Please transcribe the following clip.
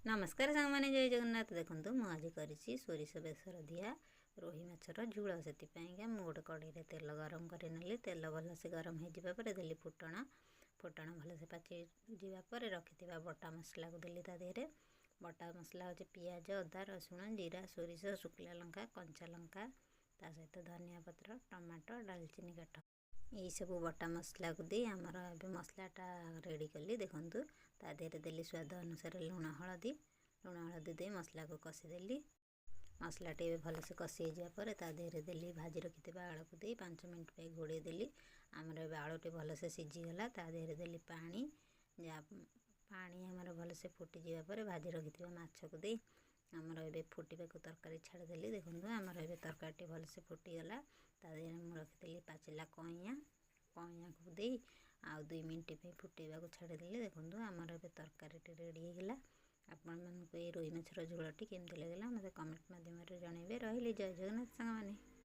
ନମସ୍କାର ସାଙ୍ଗମାନେ, ଜୟ ଜଗନ୍ନାଥ। ଦେଖନ୍ତୁ, ମୁଁ ଆଜି କରିଛି ସୋରିଷ ବେସର ଦିଆ ରୋହି ମାଛର ଝୋଳ। ସେଥିପାଇଁକା ମୁଁ ଗୋଟେ କଢ଼େଇରେ ତେଲ ଗରମ କରିନେଲି। ତେଲ ଭଲସେ ଗରମ ହେଇଯିବା ପରେ ଦେଲି ଫୁଟଣ। ଫୁଟଣ ଭଲସେ ପାଚିଯିବା ପରେ ରଖିଥିବା ବଟା ମସଲାକୁ ଦେଲି ତା ଦେହରେ। ବଟା ମସଲା ହେଉଛି ପିଆଜ, ଅଦା, ରସୁଣ, ଜିରା, ସୋରିଷ, ଶୁଖିଲା ଲଙ୍କା, କଞ୍ଚା ଲଙ୍କା, ତା ସହିତ ଧନିଆ ପତ୍ର, ଟମାଟୋ, ଡାଲଚିନି କାଠ। ଏଇସବୁ ବଟା ମସଲାକୁ ଦେଇ ଆମର ଏବେ ମସଲାଟା ରେଡ଼ି କଲି। ଦେଖନ୍ତୁ, ତା ଦେହରେ ଦେଲି ସ୍ୱାଦ ଅନୁସାରେ ଲୁଣ, ହଳଦୀ। ଲୁଣ ହଳଦୀ ଦେଇ ମସଲାକୁ କଷିଦେଲି। ମସଲାଟି ଏବେ ଭଲସେ କଷି ହେଇଯିବା ପରେ ତା ଦେହରେ ଦେଲି ଭାଜି ରଖିଥିବା ଆଳୁକୁ ଦେଇ 5 ମିନିଟ୍ ପାଇଁ ଘୋଡ଼େଇ ଦେଲି। ଆମର ଏବେ ଆଳୁଟି ଭଲସେ ସିଝିଗଲା। ତା ଦେହରେ ଦେଲି ପାଣି। ଯାହା ପାଣି ଆମର ଭଲସେ ଫୁଟିଯିବା ପରେ ଭାଜି ରଖିଥିବା ମାଛକୁ ଦେଇ ଆମର ଏବେ ଫୁଟିବାକୁ ତରକାରୀ ଛାଡ଼ିଦେଲି। ଦେଖନ୍ତୁ, ଆମର ଏବେ ତରକାରୀଟି ଭଲସେ ଫୁଟିଗଲା। ତା ଦେହରେ ମୁଁ ରଖିଥିଲି ପାଚିଲା କଇଁଆ, କଇଁଆକୁ ଦେଇ ଆଉ 2 ମିନିଟ୍ ପାଇଁ ଫୁଟେଇବାକୁ ଛାଡ଼ିଦେଲି। ଦେଖନ୍ତୁ, ଆମର ଏବେ ତରକାରୀଟି ରେଡ଼ି ହେଇଗଲା। ଆପଣମାନଙ୍କୁ ଏଇ ରୋହି ମାଛର ଝୋଳଟି କେମିତି ଲାଗିଲା, ମୋତେ କମେଣ୍ଟ ମାଧ୍ୟମରେ ଜଣାଇବେ। ରହିଲି, ଜୟ ଜଗନ୍ନାଥ ସାଙ୍ଗମାନେ।